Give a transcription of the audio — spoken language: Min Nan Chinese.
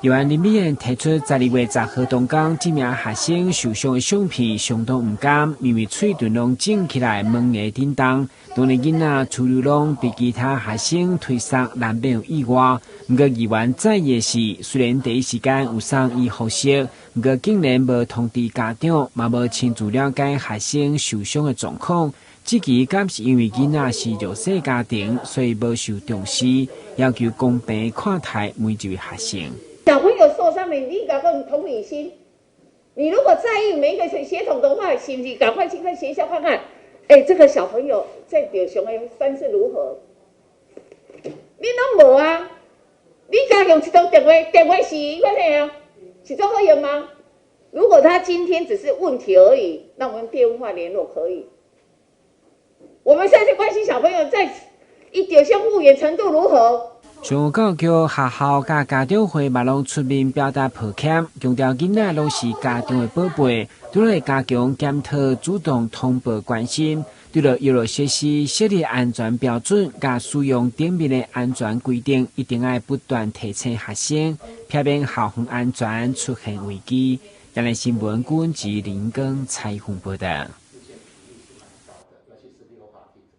議員林美燕提出，12月10號當工，這名學生受傷的相片相當毋甘，明明喙唇攏腫起來，門牙振動，當然囡仔處理攏被其他學生推捒，難免有意外。毋過議員在意的是，雖然第一時間有送醫復診，毋過竟然無通知家長，嘛無親自了解學生受傷的狀況。這期敢是因為囡仔是弱勢家庭，所以無受重視，要求公平看待每一位學生。小朋友受傷了，你應該有同理心。你如果在意每一個學童的話，是不是趕快去看學校看看？哎，這個小朋友在受傷的傷勢如何？你攏無啊？你家用一通電話，電話是乜嘢啊？是做好用嗎？如果他今天只是問題而已，那我們電話聯絡可以。我們現在關心小朋友在伊受傷復原程度如何？上教育局學校佮家長會嘛攏出面表達抱歉，強調囡仔攏是家長的寶貝，除了加強檢討、主動通報關心，對著遊樂設施設立安全標準，佮使用頂面的安全規定，一定愛不斷提醒學生，避免校園安全出現危機。亞視新聞，郭文吉林耕採訪報道。